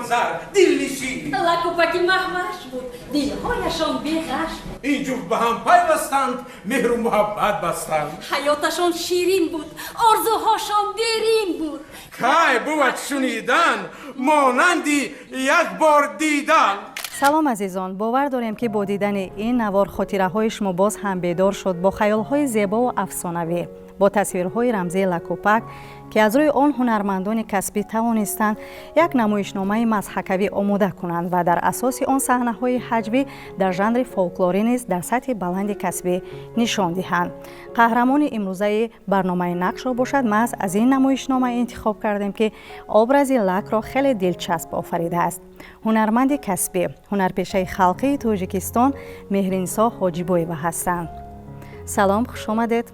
Ҷонзар, дилнишин. Лаку Паки маҳваш буд, дилҳояшон беғаш буд. Ин ҷуфт ба ҳам пайвастанд, меҳру муҳаббат бастанд. Ҳаёташон ширин буд, орзуҳошон дерин буд. Кай бувад шунидан монанди як бор дидан? Салом, азизон! Бовар дорем, ки бо дидани ин навор хотираҳои шумо боз ҳам бедор шуд бо хаёлҳои зебову афсонавӣ, бо тасвирҳои рамзии Лакупак, ки аз рӯи он ҳунармандони касбӣ тавонистанд як намоишномаи мазҳакавӣ омода кунанд ва дар асоси он саҳнаҳои ҳаҷвӣ дар жанри фолклорӣ низ дар сатҳи баланди касбӣ нишон диҳанд. Қаҳрамони имрӯзаи барномаи «Нақшро» бошад, маҳз аз ин намоишнома интихоб кардем, ки образи Лакро хеле дилчасб офаридааст. Ҳунарманди касбӣ, ҳунарпешаи халқии Тоҷикистон Меҳринисо Ҳоҷибоева ҳастанд. Салом, хушомадед!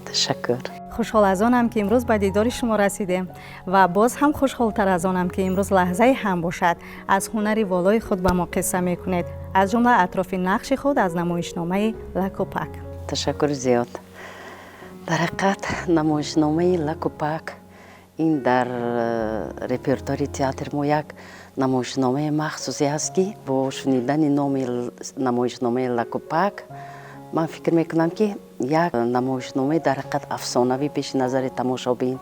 Ташаккур. Хушҳол аз онам, ки имрӯз ба дидори шумо расидем, ва боз ҳам хушҳолтар аз онам, ки имрӯз лаҳзае ҳам бошад, аз ҳунари волои худ ба мо қисса мекунед, аз ҷумла атрофи нақши худ аз намоишномаи «Лакупак». Ташаккури зиёд. Дар ҳақиқат, намоишномаи «Лакупак» ин дар репертуари театри мо як намоишномаи махсусе аст, ки бо шунидани номи намоишномаи «Лакупак» ман фикр мекунам, ки як намоишномаи дар ҳақиқат афсонавӣ пеши назари тамошобин,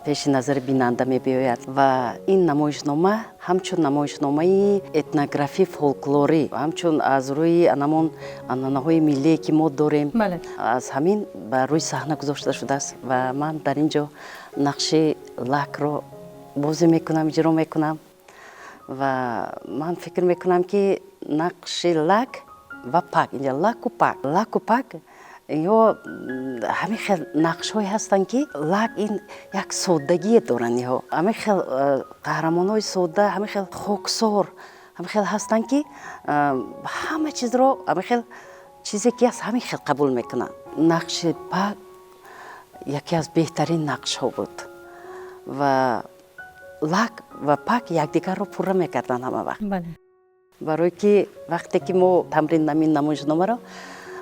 пеши назари бинанда мебиёяд. Ва ин намоишнома ҳамчун намоишномаи этнографӣ, фолклорӣ, ҳамчун аз рӯи анамон анъанаҳои миллие, ки мо дорем, аз ҳамин ба рӯи саҳна гузошта шудааст. Ва ман дар ин ҷо нақши Лакро бозӣ мекунам, иҷро мекунам. Ва ман фикр мекунам, ки нақши Лак ва Пак, инҷа Лаку Пак, Лаку Пак ё ҳамин хел нақшҳое ҳастанд, ки Лак ин як соддагие доранд. Иҳо ҳамин хел қаҳрамонҳои содда, ҳамин хел хоксор, ҳамин хел ҳастанд, ки ҳама чизро ҳамин хел чизе ки аст, ҳамин хел қабул мекунанд. Нақши Пак яке аз беҳтарин нақшҳо буд ва Лак ва Пак якдигарро пурра мекарданд ҳама вақт. Барое ки вақте ки мо тамрин намин намоишномаро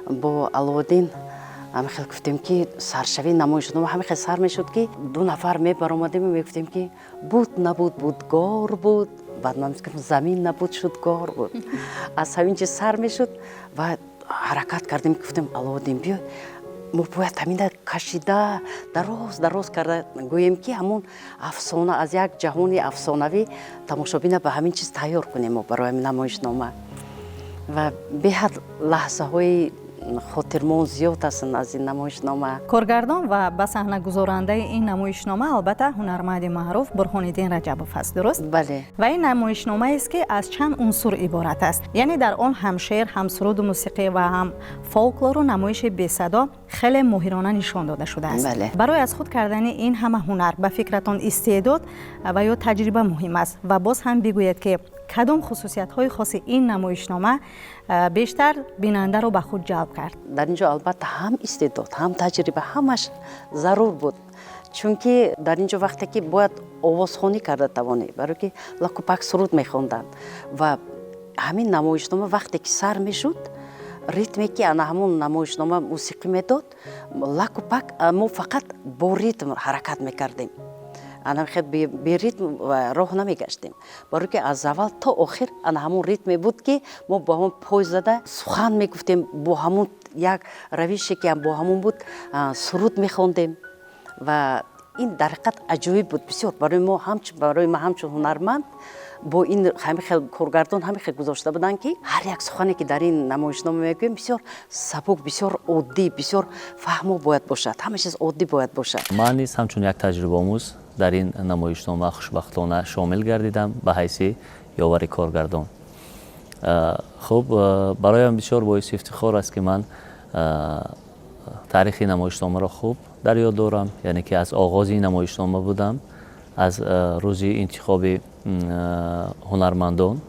бо Алоуддин ҳамин хел гуфтем, ки саршавии намоишнома ҳамин хел сар мешуд, ки ду нафар мебаромадему мегуфтем, ки буд, набуд, будгор буд. Баъд ман мегуфтам: замин набуд, шудгор буд. Аз ҳамин чиз сар мешуд. Ва ҳаракат кардем, гуфтем: «Алоуддин, биё, мо бояд ҳамина кашида, дароз дароз карда гӯем, ки ҳамон афсона аз як ҷаҳони афсонавӣ тамошобина ба ҳамин чиз тайёр кунем мо барои ҳамин намоишнома». Ва беҳад лаҳзаҳои хотирмон зиёд ҳастанд аз ин намоишнома. Коргардон ва ба саҳнагузорандаи ин намоишнома, албатта, ҳунарманди маъруф Бурҳониддин Раҷабов аст, дуруст? Бале. Ва ин намоишномаест, ки аз чанд унсур иборат аст, яъне дар он ҳам шеър, ҳам суруду мусиқӣ ва ҳам фолклору намоиши бесадо хеле моҳирона нишон дода шудааст. Бале. Барои аз худ кардани ин ҳама ҳунар, ба фикратон, истеъдод ва ё таҷриба муҳим аст? Ва боз ҳам бигӯед, ки кадом хусусиятҳои хоси ин намоишнома бештар бинандаро ба худ ҷалб кард? Дар ин ҷо, албатта, ҳам истеъдод, ҳам таҷриба, ҳамаш зарур буд, чунки дар ин ҷо вақте ки бояд овозхонӣ карда тавонӣ, барое ки Лакупак суруд мехонданд. Ва ҳамин намоишнома вақте ки сар мешуд, ритме ки ана ҳамон намоишнома мусиқӣ медод, Лакупак, мо фақат бо ритм ҳаракат мекардем, ана хел беритм роҳ намегаштем, барое ки аз аввал то охир ана ҳамон ритме буд, ки мо бо ҳамон пой зада сухан мегуфтем, бо ҳамон як равише, ки бо ҳамон буд, суруд мехондем. Ва ин дар ҳақиқат аҷоиб буд бисёр барои мо, барои ман ҳамчун ҳунарманд. Бо ин ҳамин хел коргардон ҳамин хел гузошта буданд, ки ҳар як сухане, ки дар ин намоишнома мегӯем, бисёр сабук, бисёр оддӣ, бисёр фаҳмо бояд бошад, ҳама чиз оддӣ бояд бошад. Ман низ ҳамчун як таҷрибаомӯз дар ин намоишнома хушбахтона шомил гардидам ба ҳайси ёвари коргардон. Хуб, бароям бисёр боиси ифтихор аст, ки ман таърихи намоишномаро хуб дар ёд дорам, яъне ки аз оғози ин намоишнома будам, аз рӯзи интихоби ҳунармандон,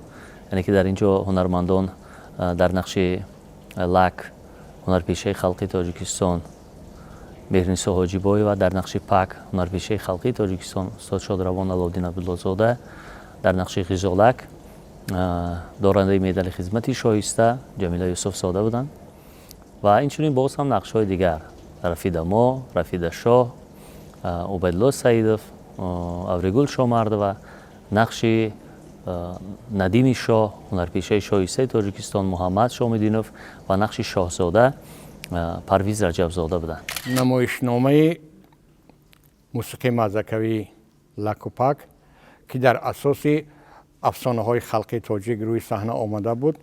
яъне ки дар ин ҷо ҳунармандон дар нақши Лак ҳунарпешаи халқи Тоҷикистон Меҳринисо Ҳоҷибоева, дар нақши Пак ҳунарпешаи халқии Тоҷикистон устод шодравон Аловддин Абдуллозода, дар нақши Ғизолак дорандаи медали хизмати шоиста Ҷамила Юсуфзода буданд ва инчунин боз ҳам нақшҳои дигар: Рафида Мо, Рафида Шоҳ, Убайдулло Саидов, Авригул Шомардова, нақши Надими шоҳ, ҳунарпешаи шоистаи Тоҷикистон Муҳаммад Шомиддинов ва нақши шоҳзода Парвиз Раҷабзода буданд. Намоишномаи мусиқии мазҳакавии «Лакупак», ки дар асоси афсонаҳои халқи тоҷик рӯи саҳна омада буд,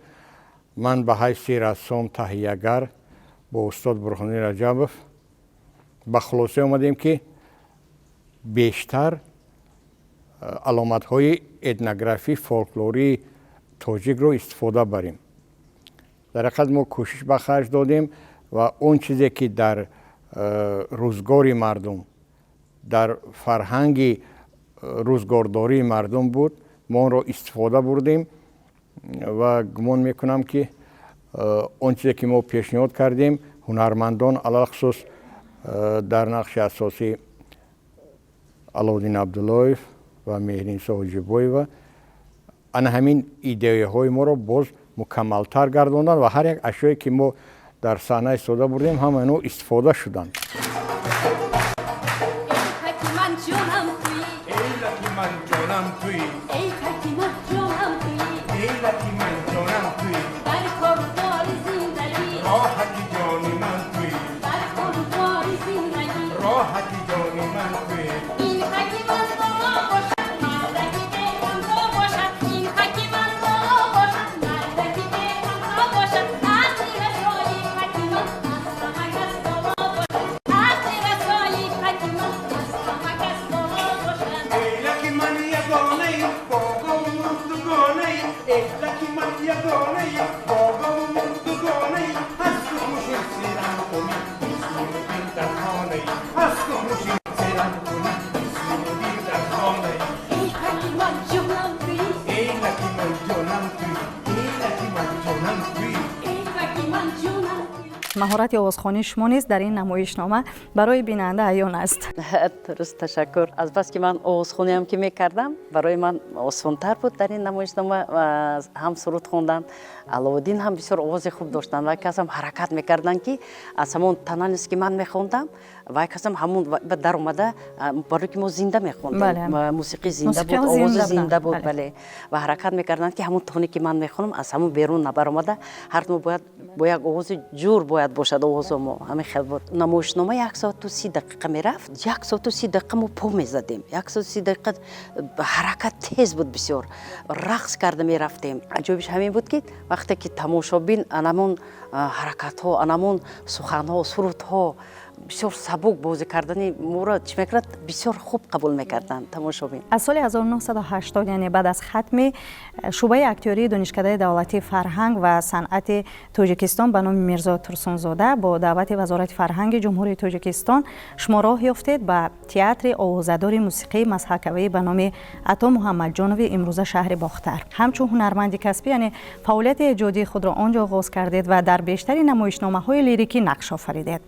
ман ба ҳайси рассом, таҳиягар бо устод Бурҳониддин Раҷабов ба хулоса омадем, ки бештар аломатҳои этнографӣ, фолклории тоҷикро истифода барем. Дар ҳақиқат, мо кӯшиш ба харҷ додем ва он чизе, ки дар рӯзгори мардум, дар фарҳанги рӯзгордории мардум буд, мо онро истифода бурдем ва гумон мекунам, ки он чизе, ки мо пешниҳод кардем, ҳунармандон, алалхусус дар нақши асосӣ Аловуддин Абдуллоев ва Меҳринисо Ҳоҷибоева, ана ҳамин идеяҳои моро боз мукаммалтар гардонданд ва ҳар як ашёе, ки мо дар саҳна истифода бурдем, ҳама инҳо истифода шуданд. Эй ман ҷонам туӣ. Эй лаки ман ҷонам туӣ. Эй паки ман ҷонам туӣ. Эй лаки ман ҷонам туӣ. Дар кору бори зиндагӣ. Роҳати ҷони ман туӣ. Дар кору бори зиндагӣ. Роҳати ҷони ман туӣ. Ин хаки ман боло бошад, мардаки беҳамто бошад. Ин хаки ман боло бошад, мардаки беҳамто бошад. Асли расои хаки ман аз ҳама кас боло бошад. Асли расои хаки ман аз ҳама кас боло бошад. Эй лаки ман ягонаи богову дугонаи, эй лаки ман ягонаи богову дугонаи, аз ту хуши серам кунӣ, мисли мудир дар хонаи, аз ту хуши серам кунӣ, мисли мудир дар хонаи. Эй хаки ман ҷонам туӣ. Эй лаки ман ҷонам туӣ, эй лаки ман ҷонам туӣ. Эй хаки ман ҷонам туӣ. Маҳорати овозхонии шумо низ дар ин намоишнома барои бинанда аён аст. Дуруст, ташаккур. Азбаски ман овозхониам ки мекардам, барои ман осонтар буд дар ин намоишнома ҳам суруд хондан. Аловуддин ҳам бисёр овози хуб доштанд ва касам ҳаракат мекарданд, ки аз ҳамон тональность, ки ман мехондам, вай касам ҳамон даромада, барои ки мо зинда мехондем, мусиқӣ зинда буд, овози зинда буд, бале, ва ҳаракат мекарданд, ки ҳамон тоне, ки ман мехонам, аз ҳамон берун набаромада, ҳар мо бояд бо як овози ҷур бояд бошад овозо мо. Ҳамин хел буд. Намоишнома 1 соату 30 дақиқа мерафт. 1 соату 30 дақиқа мо по мезадем, 1 соату 30 дақиқа ҳаракат тез буд, бисёр рақс карда мерафтем. Аҷоибиш ҳамин буд, ки вақте ки тамошобин анамон ҳаракатҳо, анамон суханҳо, сурудҳо, бисёр сабук бозӣ кардани моро чӣ мекард, бисёр хуб қабул мекарданд тамошобин. Аз соли 1980, яъне баъд аз хатми шӯъбаи актёрии Донишкадаи давлатии фарҳанг ва санъати Тоҷикистон ба номи Мирзо Турсунзода, бо даъвати Вазорати фарҳанги Ҷумҳурии Тоҷикистон шумо роҳ ёфтед ба театри овозадори мусиқии мазҳакавӣ ба номи Ато Муҳаммадҷонови, имрӯза шаҳри Бохтар. Ҳамчун ҳунарманди касбӣ, яъне фаъолияти эҷодии худро он ҷо оғоз кардед ва дар бештари намоишномаҳои лирикӣ нақш офаридед.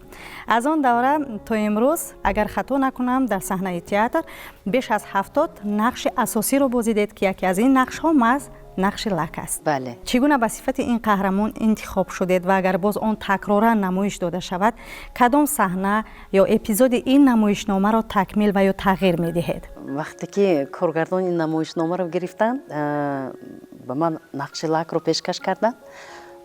Аз он давра то имрӯз, агар хато накунам, дар саҳнаи театр беш аз 70 нақши асосиро бозидед, ки яке аз ин нақшҳо маҳз нақши Лак аст. Бале. Чӣ гуна ба сифати ин қаҳрамон интихоб шудед ва агар боз он такроран намоиш дода шавад, кадом саҳна ё эпизоди ин намоишномаро такмил ва ё тағйир медиҳед? Вақте ки коргардон ин намоишномаро гирифтанд, ба ман нақши Лакро пешкаш карданд,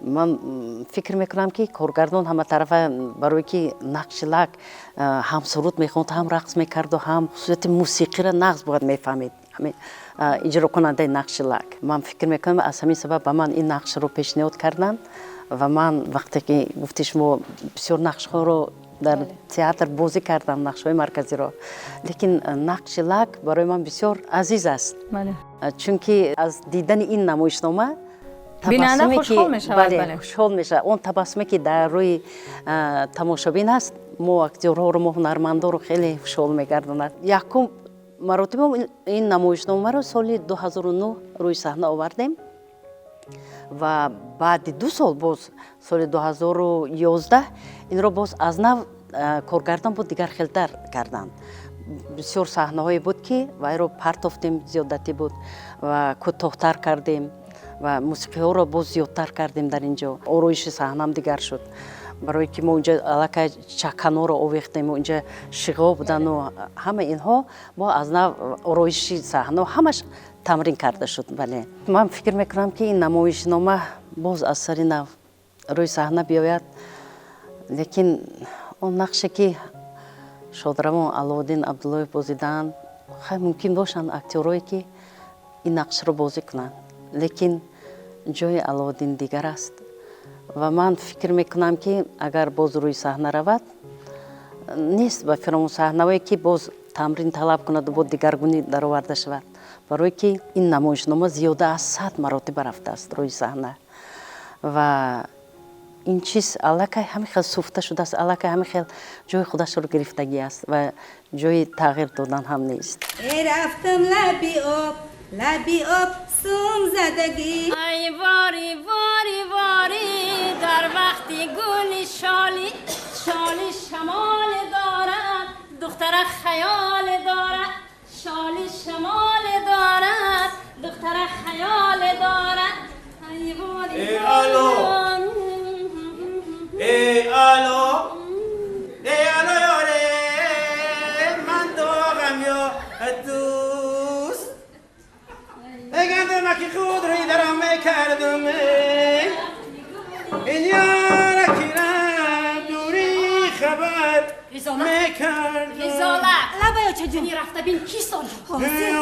ман фикр мекунам, ки коргардон ҳаматарафа, барое ки нақши Лак ҳам суруд мехонд, ҳам рақс мекарду, ҳам хусусияти мусиқиро нағз бояд мефаҳмид иҷрокунандаи нақши Лак. Ман фикр мекунам, аз ҳамин сабаб ба ман ин нақшро пешниҳод карданд. Ва ман, вақте ки гуфти шумо, бисёр нақшҳоро дар театр бозӣ кардам, нақшҳои марказиро, лекин нақши Лак барои ман бисёр азиз аст, чунки аз дидани ин намоишнома бинанда хушҳол мешавад. Хушҳол мешавад. Он табассуме, ки дар рӯи тамошобин аст, мо актёрҳоро, мо ҳунармандоро хеле хушҳол мегардонад. Якум маротиба ин намоишномаро соли 2009 рӯи саҳна овардем ва баъди 2 сол боз соли 2011 инро боз аз нав коргардон буд, дигар хелтар карданд. Бисёр саҳнаҳое буд, ки вайро партофтем, зиёдатӣ буд, ва кӯтоҳтар кардем ва мусиқиҳоро боз зиёдтар кардем. Дар ин ҷо ороиши саҳнаам дигар шуд, барое ки мо унҷа аллакай чаканоро овехтем, унҷа шиғо будану ҳама инҳо. Мо аз нав ороиши саҳна ҳамаш Тамрин карда шуд. Бале, ман фикр мекунам, ки ин намоишнома боз аз сари нав рӯи саҳна биёяд, лекин он нақше, ки шодравон Аловуддин Абдуллоев бозидаанд, хай, мумкин бошанд актёрое, ки ин нақшро бозӣ кунанд, лекин ҷои Аловуддин дигар аст. Ва ман фикр мекунам, ки агар боз рӯи саҳна равад, нест ба фикрам саҳнаое, ки боз тамрин талаб кунаду бо дигаргунӣ дароварда шавад, барое ки ин намоишнома зиёда аз 100 маротиба рафтааст рӯи саҳна ва ин чиз аллакай ҳамин хел суфта шудааст, аллакай ҳамин хел ҷои худашро гирифтагӣ аст ва ҷои тағйир додан ҳам нест. Рафтам лаби об, лаби об сум задагӣ. Ай вори, вори, вори, дар вақти гули шоли, шоли шамол дорад, духтара хаёл дорад, шоли шамол дорад, духтара хаёл дорад. Ай вори. Алло, эй алло, эй алло, ёре ман доғам ё дӯст, гандумаки худ рӯи даром мекардум, ин ёра кира дури хабар мекардум. Ғизолак. Лабай, очаҷон. Рафта бин, кист онҷо.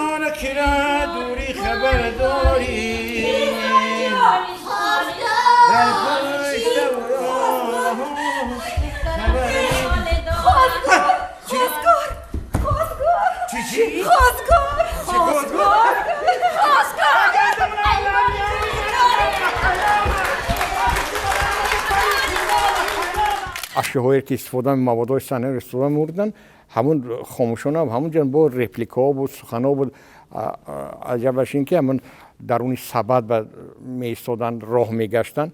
Ёра кира дури хабар дорӣ дар пушта. Хостгор, хостгор! Чӣ, чӣ? Хостгор! Хостгор? Хостгор! Ашёҳое, ки истифода, маводҳои саҳнаро истифода мебурданд, ҳамун хомӯшона, ҳамун ҷо бо репликаҳо буд, суханҳо буд. Аҷабаш ин, ки ҳамун даруни сабад ба меистоданд, роҳ мегаштанд.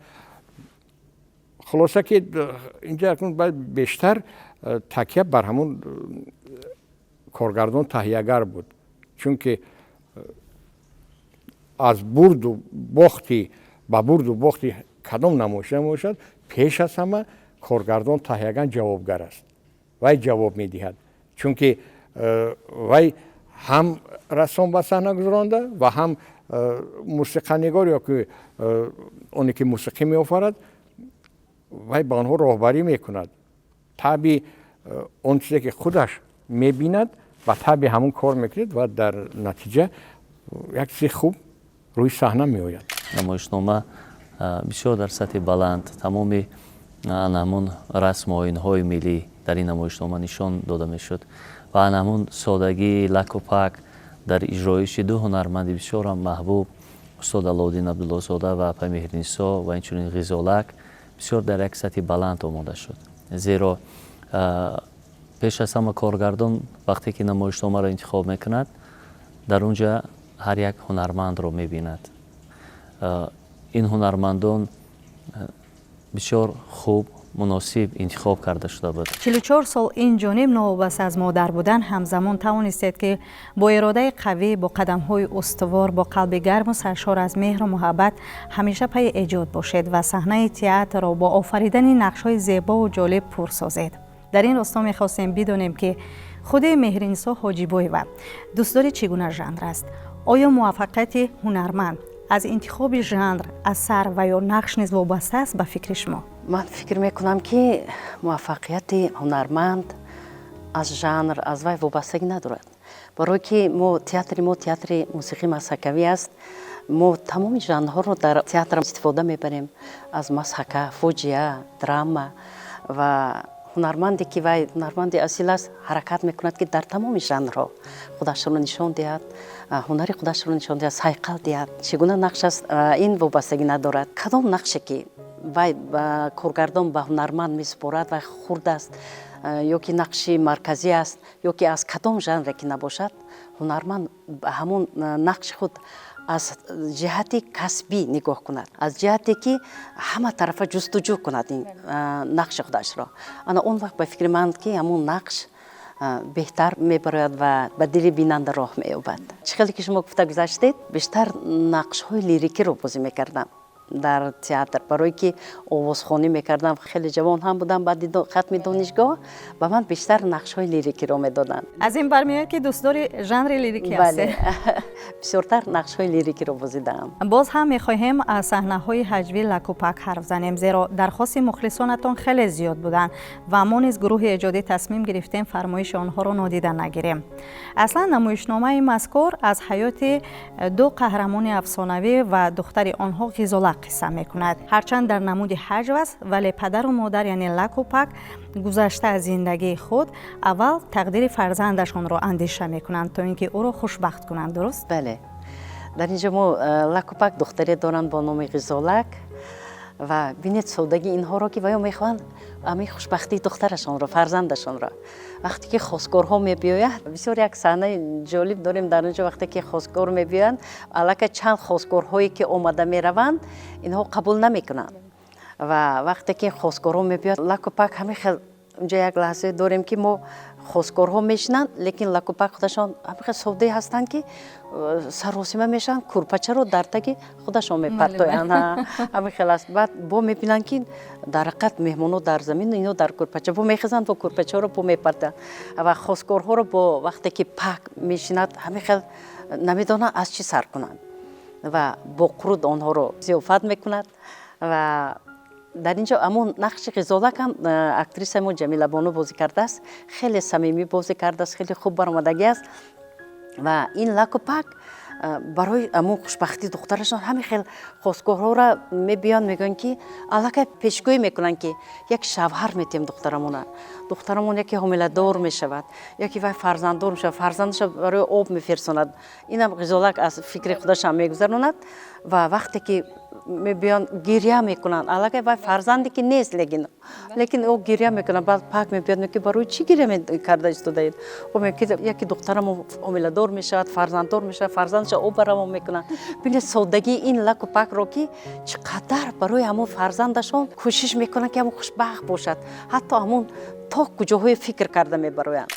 Хулоса, ки инҷа акнун бояд бештар такя бар ҳамун коргардон, таҳиягар буд, чунки аз бурду бохти ба бурду бохти кадом намоиш намошад, пеш аз ҳама коргардон, таҳиягар ҷавобгар аст. Вай ҷавоб медиҳад, чунки вай ҳам рассом ба саҳна гузаронда ва ҳам мусиқанигор ё ки оне, ки мусиқӣ меофарад, вай ба онҳо роҳбарӣ мекунад. Таби он чизе, ки худаш мебинад, ба таби ҳамон кор мекунад ва дар натиҷа як чизи хуб рӯи саҳна меояд. Намоишнома бисёр дар сатҳи баланд, тамоми ҳамун расму оинҳои миллӣ дар ин намоишнома нишон дода мешуд ва ҳамун содагии лаку пак дар иҷроиши ду ҳунарманди бисёрам маҳбуб, устод Алоуддин Абдуллозода ва апай Меҳринисо ва инчунин Ғизолак, бисёр дар як сатҳи баланд омода шуд. Зеро пеш аз ҳама коргардон вақте ки намоишномаро интихоб мекунад, дар он ҷа ҳар як ҳунармандро мебинад. Ин ҳунармандон бисёр хуб, муносиб интихоб карда шуда буд. 44 сол ин ҷониб, новобаста аз модар будан, ҳамзамон тавонистед, ки бо иродаи қавӣ, бо қадамҳои устувор, бо қалби гарму саршор аз меҳру муҳаббат ҳамеша пайи эҷод бошед ва саҳнаи театрро бо офаридани нақшҳои зебову ҷолиб пур созед. Дар ин росто мехостем бидонем, ки худи Меҳринисо Ҳоҷибоева дӯстдори чӣ гуна жанр аст? Оё муваффақияти ҳунарманд аз интихоби жанр, асар ва ё нақш низ вобаста аст, ба фикри шумо? Ман фикр мекунам, ки муваффақияти ҳунарманд аз жанр, аз вай вобастагӣ надорад, барое ки мо театри мо театри мусиқии мазҳакавӣ аст. Мо тамоми жанрҳоро дар театр истифода мебарем: аз мазҳака, фоҷиа, драма. Ва ҳунарманде, ки вай ҳунарманди асил аст, ҳаракат мекунад, ки дар тамоми жанрҳо худашро нишон диҳад, ҳунари худашро нишон диҳад, сайқал диҳад. Чӣ гуна нақш аст, ин вобастагӣ надорад. Кадом нақше, ки вай коргардон ба ҳунарманд месупорад, вай хурд аст ё ки нақши марказӣ аст, ё ки аз кадом жанре ки набошад, ҳунарманд ҳамон нақши худ аз ҷиҳати касбӣ нигоҳ кунад, аз ҷиҳате ки ҳама тарафа ҷустуҷӯ кунад ин нақши худашро, ана он вақт, ба фикри ман, ки ҳамон нақш беҳтар мебарояд ва ба дили бинанда роҳ меёбад. Чӣ хеле ки шумо гуфта гузаштед, бештар нақшҳои лирикиро бозӣ мекардам. Дар театр, барое ки овозхонӣ мекардам, хеле ҷавон ҳам будам, баъди хатми донишгоҳ ба ман бештар нақшҳои лирикиро медоданд. Аз ин бармеояд, ки дӯстдори жанри лирикӣ Бале, ҳастед. Бисёртар нақшҳои лирикиро бозидаам. Боз ҳам мехоҳем аз саҳнаҳои ҳаҷвии Лакупак ҳарф занем, зеро дархости мухлисонатон хеле зиёд буданд ва мо низ, гурӯҳи эҷодӣ, тасмим гирифтем фармоиши онҳоро нодида нагирем. Аслан намоишномаи мазкур аз ҳаёти ду қаҳрамони афсонавӣ ва духтари онҳо Ғизолак қисса мекунад. Ҳарчанд дар намуди ҳаҷв аст, вале падару модар, яъне Лакупак, гузашта аз зиндагии худ, аввал тақдири фарзандашонро андеша мекунанд, то ин ки ӯро хушбахт кунанд. Дуруст? Бале, дар ин ҷо мо Лакупак духтаре доранд бо номи Ғизолак ва бинед содагии инҳоро, ки ваё мехоҳанд ҳамин хушбахтии духтарашонро, фарзандашонро. Вақте ки хосгорҳо мебиёяд, бисёр як саҳнаи ҷолиб дорем дар он ҷо. Вақте ки хосгор мебиёянд, аллакай чанд хосгорҳое ки омада мераванд, инҳо қабул намекунанд. Ва вақте ки хосгорҳо мебиёяд, Лакупак ҳамин хел, унҷа як лаҳзае дорем, ки мо хосгорҳо мешинанд, лекин Лакупак худашон ҳамин хел соддае ҳастанд, ки саросима мешаванд, курпачаро дар таги худашон мепартоянд. Ҳамин хел аст. Баъд бо мебинанд, ки дар ҳақиқат меҳмонҳо дар замин, ино дар курпача, бо мехезанд, бо курпачаро бо мепартоянд. Ва хосгорҳоро бо вақте ки Пак мешинад, ҳамин хел намедонанд аз чӣ сар кунанд ва бо қуруд онҳоро зиёфат мекунад. Ва дар ин ҷо ҳамон нақши Ғизолак ҳам актрисаи мо Ҷамилабону бозӣ кардааст, хеле самимӣ бозӣ кардааст, хеле хуб баромадагӣ аст. Ва ин Лакупак барои ҳамон хушбахтии духтарашон ҳамин хел хосгорҳоро мебиёнд, мегӯянд, ки аллакай пешгӯӣ мекунанд, ки як шавҳар метиҳем духтарамона, духтарамон яке ҳомиладор мешавад, яке вай фарзанддор мешавад, фарзандаша барои об мефирсонад. Инам Ғизолак аз фикри худашам мегузаронад. Ва вақте ки мебиёнд, гиря мекунанд, аллакай вай фарзанде ки нест, лекин ӯ гиря мекунад. Баъд Пак мебиёд, мегӯяд, ки барои чӣ гиря карда истодаед? Ӯ мегӯяд, ки яке духтарамо ҳомиладор мешавад, фарзанддор мешавад, фарзандаша об равон мекунад. Бинед соддагии ин Лаку Пакро, ки чӣ қадар барои ҳамон фарзандашон кӯшиш мекунанд, ки ҳамон хушбахт бошад, ҳатто ҳамон то куҷоҳое фикр карда мебароянд.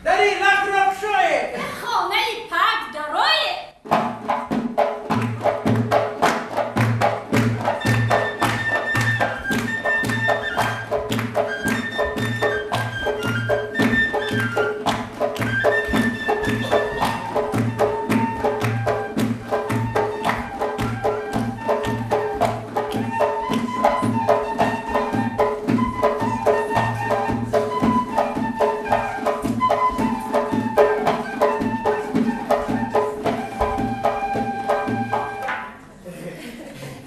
Дари лакро кушоед! Хонаи Пак дароед!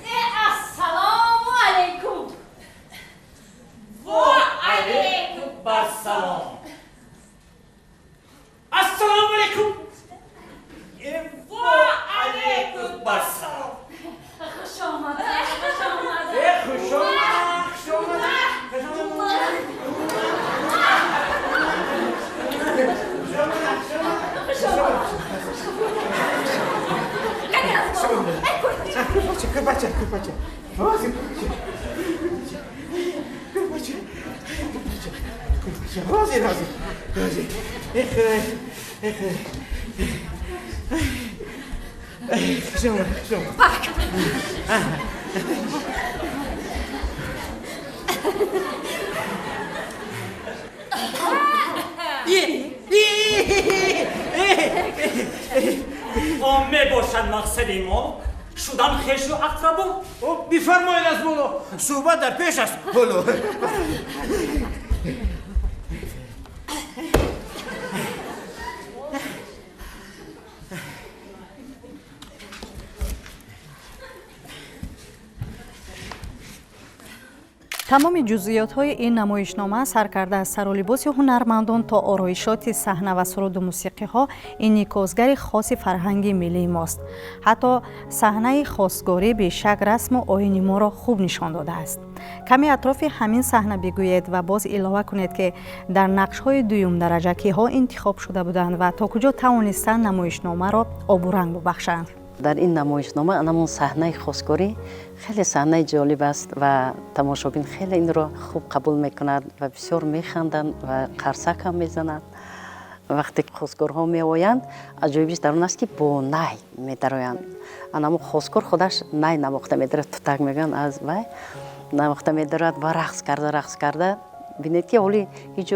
Э, ассалому алайкум! Ва алайкум ассалом! Ассалому алайкум! Ва алайкум ассалом! Хуш омадед, хуш омадед! Э, хуш омад, хуш омад, хуш омад! Хуш омадед! Қани аз боло! Ай, курпача! Курпача, курпача, курпача. Ҳозир, курпача. Курпача, курпача. Ҳозир, ҳозир. Ҳозир. Эх, эх. Хуш омад, хуш омад. Пак! Он мебошад мақсади мо шудан хешу ақрабо. Бифармоед аз боло, суҳбат дар пеш аст ҳоло. Тамоми ҷузъиётҳои ин намоишнома, саркарда аз сару либоси ҳунармандон то ороишоти саҳна ва суруду мусиқиҳо, инъикосгари хоси фарҳанги миллии мост. Ҳатто саҳнаи хостгорӣ бешак расму оини моро хуб нишон додааст. Каме атрофи ҳамин саҳна бигӯед ва боз илова кунед, ки дар нақшҳои дуюмдараҷа киҳо интихоб шуда буданд ва то куҷо тавонистанд намоишномаро обуранг бубахшанд. Дар ин намоишнома анамон саҳнаи хостгорӣ хеле саҳнаи ҷолиб аст ва тамошобин хеле инро хуб қабул мекунад ва бисёр механданд ва қарсак ҳам мезананд. Вақте хостгорҳо меоянд, аҷоибиш дар он аст, ки бо най медароянд. Анамо хостгор худаш най навохта медарад, тутак мегӯянд, аз вай навохта медарад ва рақс карда, рақс карда. Бинед, ки ҳоли ҳеҷ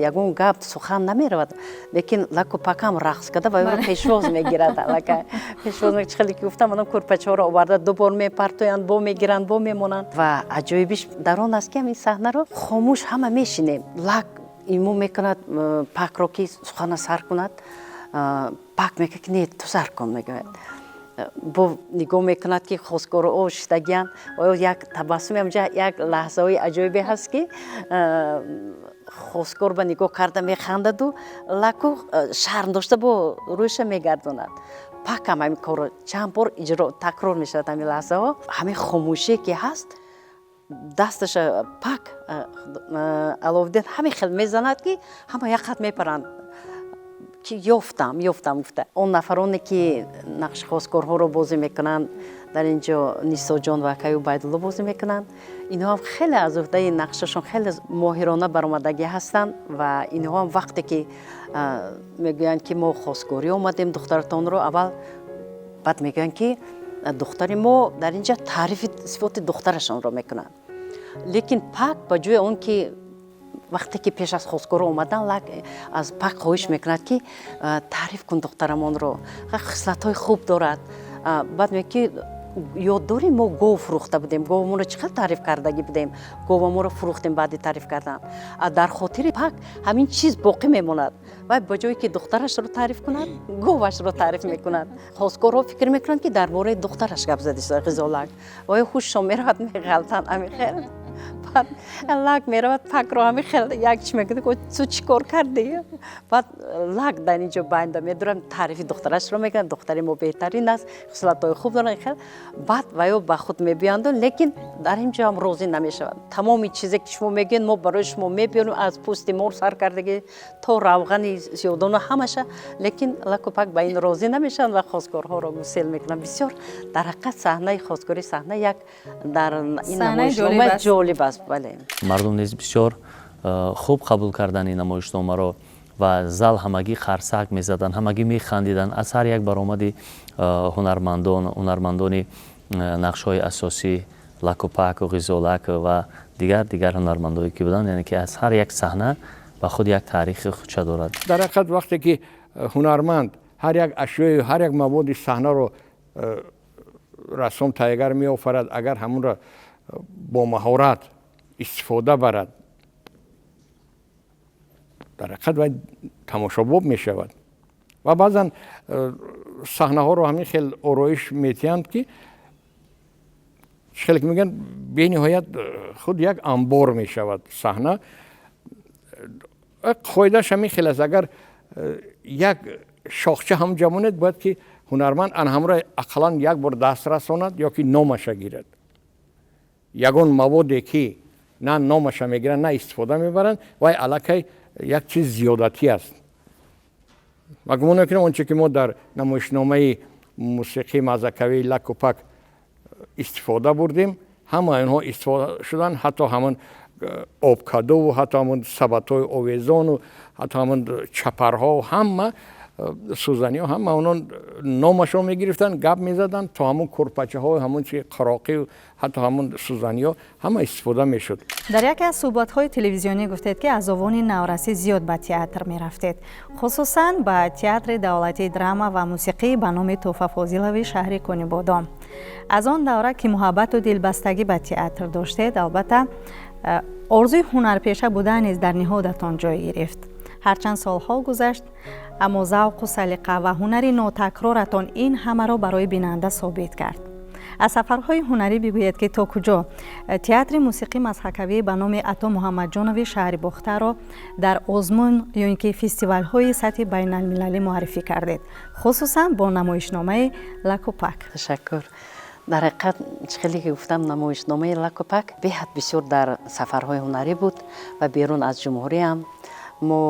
ягон гап сухан намеравад, лекин Лаку Пакам рақс карда ва ӯро пешвоз мегирад. Аллакай пешвоз, хеле ки гуфтам, анам кӯрпачаҳоро оварда, ду бор мепартоянд, бо мегиранд, бо мемонанд. Ва аҷоибиш дар он аст, ки ҳамин саҳнаро хомӯш ҳама мешинем. Лак имо мекунад Пакро, ки сухана сар кунад. Пак мегӯяд, ки не, ту сар кун, мегӯяд. Бо нигоҳ мекунад, ки хостгоро о шиштагиянд, оё як табассуме. Ҳамҷа як лаҳзаҳои аҷоибе ҳаст, ки хостгор ба нигоҳ карда механдаду Лаку шарм дошта бо рӯйша мегардонад. Пакам ҳамин корро чанд бор иҷро, такрор мешавад ҳамин лаҳзаҳо. Ҳамин хомӯшие ки ҳаст, дасташа Пак Аловиддин ҳамин хел мезанад, ки ҳама як хат мепаранд, ки ёфтам, ёфтам гуфта. Он нафароне, ки нақши хостгорҳоро бозӣ мекунанд, дар ин ҷо Нисоҷон ва акаи Убайдулло бозӣ мекунанд, инҳо ҳам хеле аз уҳдаи нақшашон хеле моҳирона баромадагӣ ҳастанд. Ва инҳо ҳам вақте ки мегӯянд, ки мо хостгорӣ омадем духтаратонро аввал, баъд мегӯянд, ки духтари мо, дар ин ҷа таърифи сифоти духтарашонро мекунанд. Лекин Пак ба ҷои он ки вақте ки пеш аз хостгоро омадан, Лак аз Пак хоҳиш мекунад, ки таъриф кун духтарамонро, хислатҳои хуб дорад. Баъд мегӯяд, ки ёд дорӣ, мо гов фурӯхта будем, говамонро чӣ қадр таъриф кардагӣ будем, говамонро фурӯхтем баъди таъриф кардан. Дар хотири Пак ҳамин чиз боқӣ мемонад. Вай ба ҷое ки духтарашро таъриф кунад, говашро таъриф мекунад. Хостгорҳо фикр мекунанд, ки дар бораи духтараш гап задиста Ғизолак. Вай ҳушшон меравад, меғалтанд ҳамин хел. Баъд Лак меравад, Пакро ҳамин хел як чи мекунад, ту чӣ кор кардӣ? Баъд Лак дар ин ҷо байнда медурам, таърифи духтарашро мекунад: духтари мо беҳтарин аст, хислатҳои хуб дорад хел. Баъд ваё ба худ мебиёнду, лекин дар ин ҷо ҳам розӣ намешавад. Тамоми чизе ки шумо мегӯед, мо барои шумо мебиёрем, аз пӯсти мор сар кардагӣ то равғани зиёдона, ҳамаша. Лекин Лаку Пак ба ин розӣ намешаванд ва хостгорҳоро гусел мекунанд. Бисёр дар ҳақиқат саҳнаи хостгорӣ саҳна як дар ин намоишнома ҷолиб аст, бале. Мардум низ бисёр хуб қабул карданд ин намоишномаро ва зал ҳамагӣ қарсак мезаданд, ҳамагӣ механдиданд аз ҳар як баромади ҳунармандон, ҳунармандони нақшҳои асосӣ, Лакупаку, Ғизолак ва дигар дигар ҳунармандое ки буданд. Яъне ки аз ҳар як саҳна ба худ як таърихи худша дорад. Дар ҳақиқат, вақте ки ҳунарманд ҳар як ашёи, ҳар як маводи саҳнаро рассом, таҳиягар меофарад, агар ҳамонро бо маҳорат истифода барад, дар ҳақиқат вай тамошобоб мешавад. Ва баъзан саҳнаҳоро ҳамин хел ороиш метиҳанд, ки хеле ки мегӯянд, бениҳоят худ як амбор мешавад саҳна. Қоидааш ҳамин хел аст: агар як шохча ҳам ҷамонед, бояд ки ҳунарманд ан ҳамро ақаллан як бор даст расонад ё ки номаша гирад. Ягон маводе ки на номаша мегиранд, на истифода мебаранд, вай аллакай як чиз зиёдатӣ аст. Ва гумон мекунам, он че ки мо дар намоишномаи мусиқии мазҳакавии Лаку Пак истифода бурдем, ҳама инҳо истифода шуданд, ҳатто ҳамон обкадову, ҳатто ҳамон сабатҳои овезону, ҳатто ҳамон чапарҳо, ҳама сӯзаниҳо, ҳама онон номашро мегирифтанд, гап мезаданд, то ҳамон курпачаҳо, ҳамон чи қироқию, ҳатто ҳамон сӯзаниҳо, ҳама истифода мешуд. Дар яке аз суҳбатҳои телевизионӣ гуфтед, ки аз овони наврасӣ зиёд ба театр мерафтед, хусусан ба Театри давлатии драма ва мусиқӣ ба номи Тӯҳфа Фозилови шаҳри Конибодом. Аз он давра ки муҳаббату дилбастагӣ ба театр доштед, албатта, орзуи ҳунарпеша будан низ дар ниҳодатон ҷой гирифт. Ҳарчанд солҳо гузашт, аммо завқу салиқа ва ҳунари нотакроратон ин ҳамаро барои бинанда собит кард. Аз сафарҳои ҳунарӣ бигӯед, ки то куҷо Театри мусиқӣ мазҳакавӣ ба номи Ато Муҳаммадҷонови шаҳри Бохтарро дар озмун ё ин ки фестивалҳои сатҳи байналмилалӣ муаррифӣ кардед, хусусан бо намоишномаи Лакупак. Ташаккур. Дар ҳақиқат, чӣ хеле ки гуфтам, намоишномаи Лакупак беҳад бисёр дар сафарҳои ҳунарӣ буд ва берун аз ҷумҳуриям. Мо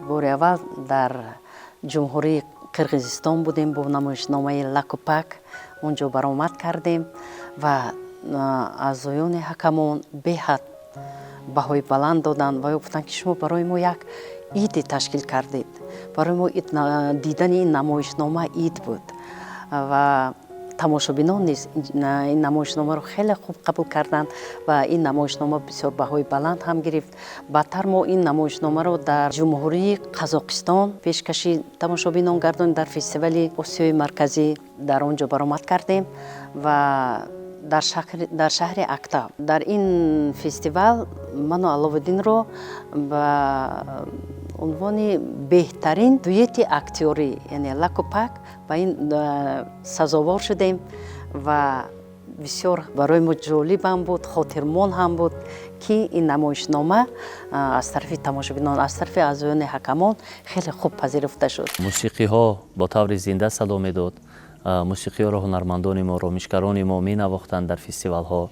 бори аввал дар Ҷумҳурии Қирғизистон будем, бо намоишномаи Лакупак он ҷо баромад кардем ва аъзоёни ҳакамон беҳад Баҳои баланд доданд ва гуфтанд, ки шумо барои мо як иде ташкил кардед, барои мо дидани ин намоишнома ид буд. Ва тамошобинон низ ин намоишномаро хеле хуб қабул карданд ва ин намоишнома бисёр баҳои баланд ҳам гирифт. Баъдтар мо ин намоишномаро дар Ҷумҳурии Қазоқистон пешкаши тамошобинон гардонем, дар фестивали Осиёи Марказӣ дар он ҷо баромад кардем ва дар шаҳри Актав. Дар ин фестивал ману Аловуддинро ба унвони беҳтарин дуэти актёрӣ, яъне Лакупак, ба ин сазовор шудем ва бисёр барои мо ҷолибам буд, хотирмон ҳам буд, ки ин намоишнома аз тарафи тамошобинон, аз тарафи аъзоёни ҳакамон хеле хуб пазируфта шуд. Мусиқиҳо бо таври зинда садо медод. Мусиқиҳоро ҳунармандони мо, ромишгарони мо менавохтанд дар фестивалҳо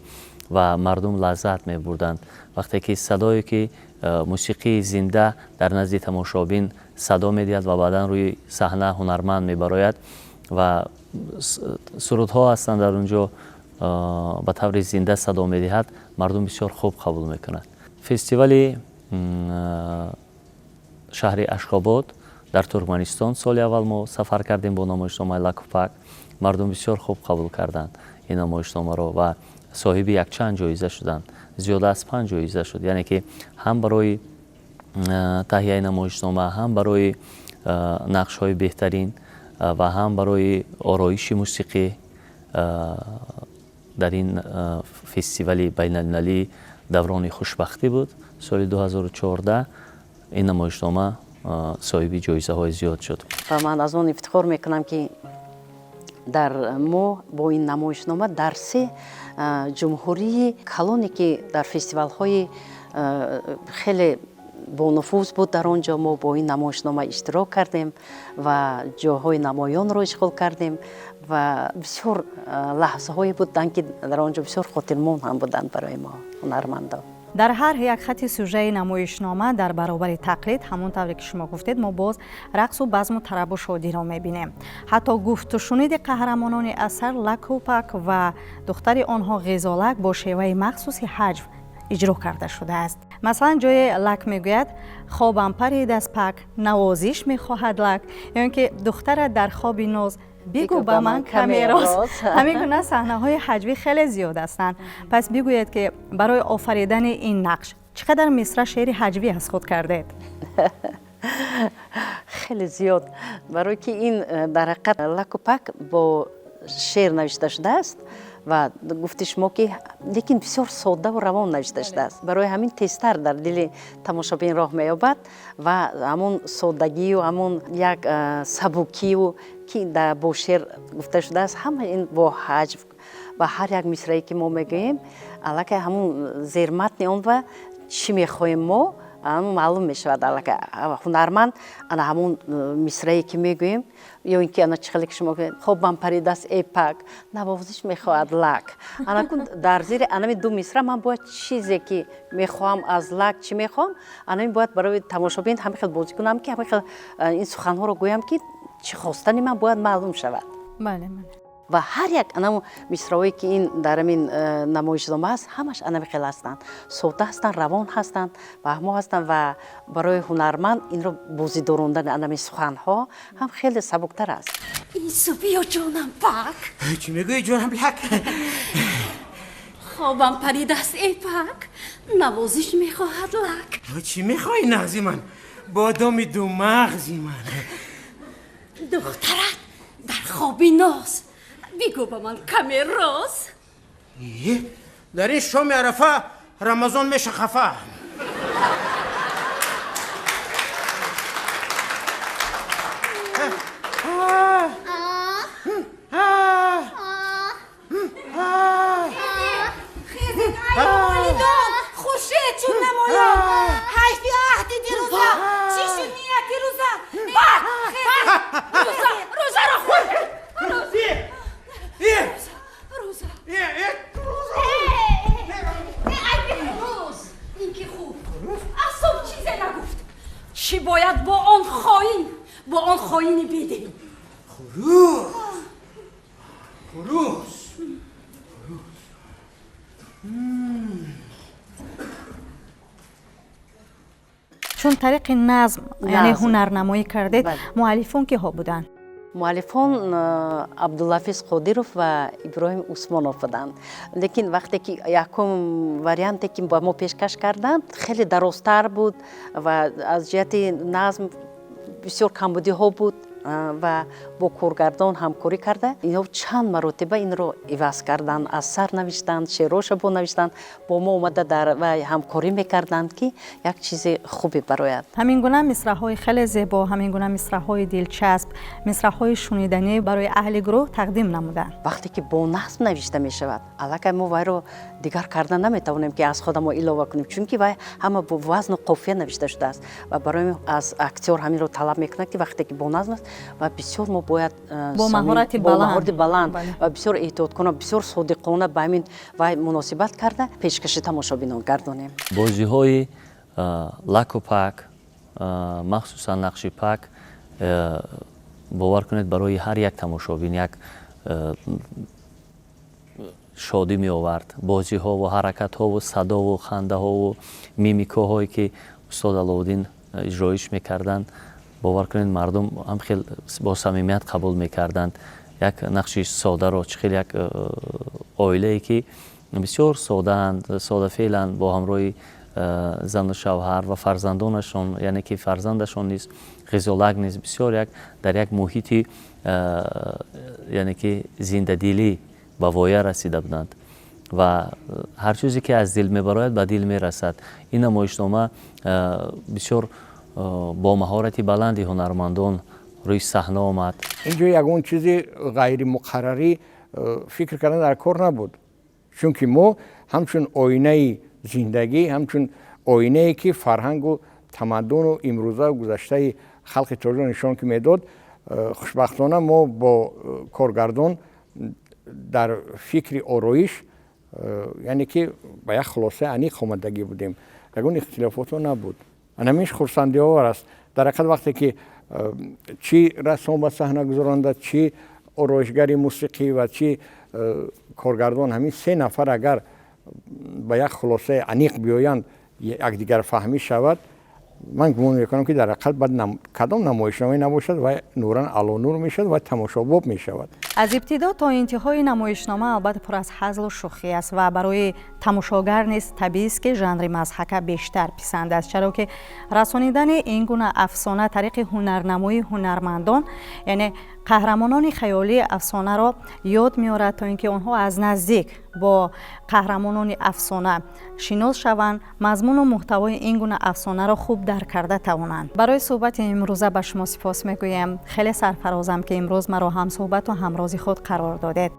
ва мардум лаззат мебурданд. Вақте ки садое ки мусиқии зинда дар назди тамошобин садо медиҳад ва баъдан рӯи саҳна ҳунарманд мебарояд ва сурудҳо ҳастанд, дар он ҷо ба таври зинда садо медиҳад, мардум бисёр хуб қабул мекунад. Фестивали шаҳри Ашхобод дар Туркманистон соли аввал мо сафар кардем бо намоишномаи Лакупак. Мардум бисёр хуб қабул карданд ин намоишномаро ва соҳиби якчанд ҷоиза шуданд, зиёда аз 5 ҷоиза шуд. Яъне ки ҳам барои таҳияи намоишнома, ҳам барои нақшҳои беҳтарин ва ҳам барои ороиши мусиқӣ дар ин фестивали байналмилалии даврони хушбахтӣ буд соли 2014 ин намоишнома соҳиби ҷоизаҳои зиёд шуд. Ва ман аз он ифтихор мекунам, ки дар мо бо ин намоишнома дар се ҷумҳурии калоне, ки дар фестивалҳои хеле бонуфуз буд, дар он ҷо мо бо ин намоишнома иштирок кардем ва ҷойҳои намоёнро ишғол кардем ва бисёр лаҳзаҳое буданд, ки дар он ҷо бисёр хотирмон ҳам буданд барои мо, ҳунармандон. Дар ҳар як хати сюжаи намоишнома дар баробари тақлид, ҳамон тавре ки шумо гуфтед, мо боз рақсу базму тарабу шодиро мебинем. Ҳатто гуфтушуниди қаҳрамонони асар Лакупак ва духтари онҳо Ғизолак бо шеваи махсуси ҳаҷв иҷро карда шудааст. Масалан, ҷое Лак мегӯяд: «Хобам парид аз пак, навозиш мехоҳад Лак», ё ин ки «Духтарат дар хоби ноз, бигӯ ба ман каме роз». Ҳамин гуна саҳнаҳои ҳаҷвӣ хеле зиёд ҳастанд. Пас бигӯед, ки барои офаридани ин нақш чӣ қадар мисра шеъри ҳаҷвӣ аз худ кардед? Хеле зиёд, барое ки ин дар ҳақиқат Лакупак бо шеър навишта шудааст ва гуфти шумо, ки лекин бисёр соддаву равон навишта шудааст. Барои ҳамин тезтар дар дили тамошобин роҳ меёбад ва ҳамон соддагию ҳамон як сабукию, ки бо шеър гуфта шудааст, ҳама ин бо ҳаҷв ва ҳар як мисрае, ки мо мегӯем, аллакай ҳамон зерматни он ва чӣ мехоҳем мо маълум мешавад. Аллакай ҳунарманд ана ҳамон мисрае, ки мегӯем, ё ин ки ана чӣ хеле ки шумо гӯед: «Хобам паридааст, эй пак, навозиш мехоҳад Лак». Анакун дар зери анами ду мисра ман бояд чизе, ки мехоҳам аз Лак, чӣ мехоҳам, анами бояд барои тамошобин ҳамин хел бозӣ кунам, ки ҳамин хел ин суханҳоро гӯям, ки чӣ хостани ман бояд маълум шавад. бале бале Ва ҳар як анаму мисраҳое, ки ин дар ҳамин намоишнома аст, ҳамаш анами хел ҳастанд, сода ҳастанд, равон ҳастанд, фаҳмо ҳастанд ва барои ҳунарманд инро бозӣ дорондани анами суханҳо ҳам хеле сабуктар аст. Инсу биё, ҷонам Пак. Чӣ мегӯӣ, ҷонам Лак? Хобам паридааст, эй пак, навозиш мехоҳад Лак. Чӣ мехоҳӣ, нағзи ман, бодоми думағзи ман? Духтарат дар хоби ноз, бигӯ ба ман каме роз. Дар ин шоми арафа Рамазон меша хафа. Хуршед чун намоён, ҳайфи аҳди дирӯза, чӣ шуд нияти рӯза? Рӯза, рӯзаро хӯр. Рӯза, айби хурӯс, ин ки хуб аз субҳ чизе нагуфт. Чӣ бояд бо он хоин, бо он хоини бедин? Хурӯс, хурӯс, хурӯс. Чун тариқи назм, яъне ҳунарнамоӣ кардед, муаллифон киҳо буданд? Муаллифон Абдулафиз Қодиров ва Иброҳим Усмонов буданд. Лекин вақте ки якум варианте ки ба мо пешкаш карданд, хеле дарозтар буд ва аз ҷиҳати назм бисёр камбудиҳо буд. Ва бо коргардон ҳамкорӣ карда, инҳо чанд маротиба инро иваз карданд, аз сар навиштанд, шеъроша бо навиштанд, бо мо омада дар вай ҳамкорӣ мекарданд, ки як чизи хубе барояд. Ҳамин гуна мисраҳои хеле зебо, ҳамин гуна мисраҳои дилчасб, мисраҳои шуниданӣ барои аҳли гурӯҳ тақдим намуданд. Вақте ки бо назм навишта мешавад, аллакай мо вайро дигар карда наметавонем, ки аз худамо илова кунем, чунки вай ҳама бо вазну қофия навишта шудааст. Ва барои аз актёр ҳаминро талаб мекунад, ки вақте ки бо назм аст ва бисёр мо бояд бо маҳорати баланд баланд ва бисёр эҳтиёткона, бисёр содиқона ба ҳамин вай муносибат карда, пешкаши тамошобинон гардонем. Бозиҳои Лаку Пак, махсусан нақши Пак, бовар кунед, барои ҳар як тамошобин як шодӣ меовард. Бозиҳову ҳаракатҳову садову хандаҳову мимикаҳое, ки устод Аловуддин иҷроиш мекарданд, бовар кунед, мардум ҳам хел бо самимият қабул мекарданд. Як нақши содаро чӣ хел як оилае, ки бисёр содаанд, содафеъланд, бо ҳамроҳи зану шавҳар ва фарзандонашон, яъне ки фарзандашон низ, Ғизолак низ, бисёр як дар як муҳити, яъне ки зиндадилӣ ба воя расида буданд. Ва ҳар чизе, ки аз дил мебарояд, ба дил мерасад. Ин намоишнома бисёр бо маҳорати баланди ҳунармандон рӯи саҳна омад. Инҷо ягон чизи ғайримуқаррарӣ фикр кардан дар кор набуд, чунки мо ҳамчун оинаи зиндагӣ, ҳамчун оинае, ки фарҳангу тамаддуну имрӯза гузаштаи халқи тоҷикро нишон ки медод. Хушбахтона, мо бо коргардон дар фикри ороиш, яъне ки ба як хулосаи аниқ омадагӣ будем, ягон ихтилофото набуд. Анамиш хурсандиовар аст. Дар ҳақиқат, вақте ки чӣ рассом ба саҳна гузаронда, чӣ ороишгари мусиқӣ ва чӣ коргардон, ҳамин се нафар агар ба як хулосаи аниқ биёянд, якдигарфаҳмӣ шавад, ман гумон мекунам, ки дар ҳақиқат баъд кадом намоишномае набошад ва нуран ало нур мешавад ва тамошобоб мешавад. Аз ибтидо то интиҳои намоишнома албатта пур аз ҳазлу шӯхӣ аст ва барои тамошогар низ табиист, ки жанри мазҳака бештар писанд аст, чаро ки расонидани ин гуна афсона тариқи ҳунарнамоии ҳунармандон, яъне қаҳрамонони хаёлии афсонаро ёд меорад, то ин ки онҳо аз наздик бо қаҳрамонони афсона шинос шаванд, мазмуну муҳтавои ин гуна афсонаро хуб дарк карда тавонанд. Барои суҳбати имрӯза ба шумо сипос мегӯям. Хеле сарфарозам, ки имрӯз маро ҳамсуҳбату ҳамрози худ қарор додед,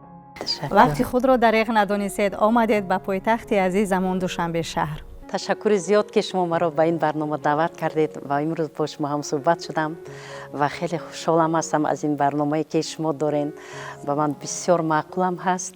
вақти худро дареғ надонистед, омадед ба пойтахти азизамон, Душанбе шаҳр. Ташаккури зиёд, ки шумо маро ба ин барнома даъват кардед ва имрӯз бо шумо ҳамсӯҳбат шудам. Ва хеле хушҳолам ҳастам аз ин барномае, ки шумо дорен. Ба ман бисёр маъқулам ҳаст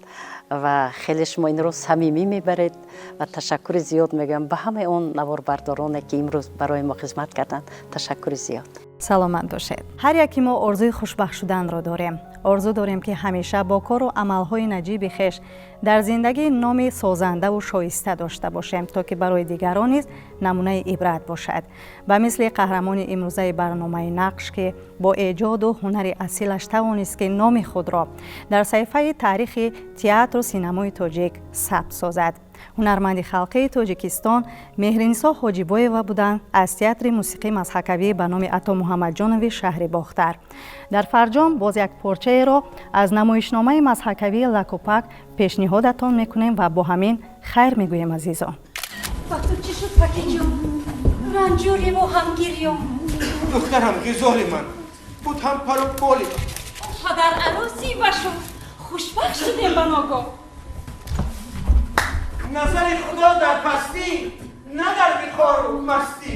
ва хеле шумо инро самимӣ мебаред. Ва ташаккури зиёд мегӯям ба ҳамаи он наворбардороне, ки имрӯз барои мо хизмат карданд. Ташаккури зиёд. Саломат бошед. Ҳар яки мо орзуи хушбахт шуданро дорем. Орзу дорем, ки ҳамеша бо кору амалҳои наҷиби хеш дар зиндагӣ номи созандаву шоиста дошта бошем, то ки барои дигарон низ намунаи ибрат бошад, ба мисли қаҳрамони имрӯзаи барномаи Нақш, ки бо эҷоду ҳунари асилаш тавонист, ки номи худро дар саҳифаи таърихи театру синамои тоҷик сабт созад. Ҳунарманди халқии Тоҷикистон Меҳринисо Ҳоҷибоева буданд аз театри мусиқии мазҳакавӣ ба номи Ато Муҳаммадҷонови шаҳри Бохтар. Дар фарҷом боз як порчаеро аз намоишномаи мазҳакавии Лакупак пешниҳодатон мекунем ва бо ҳамин хайр мегӯем, азизон. Ба ту чӣ шуд, Пакиҷон? Ранҷуриву ҳамгирён. Духтарам, ғизоли ман буд, ҳам пару боли. Падар, арӯсӣ башуд, хушбахт шудем ба ногоҳ. Назари Худо дар пастӣ, на дар виқору мастӣ.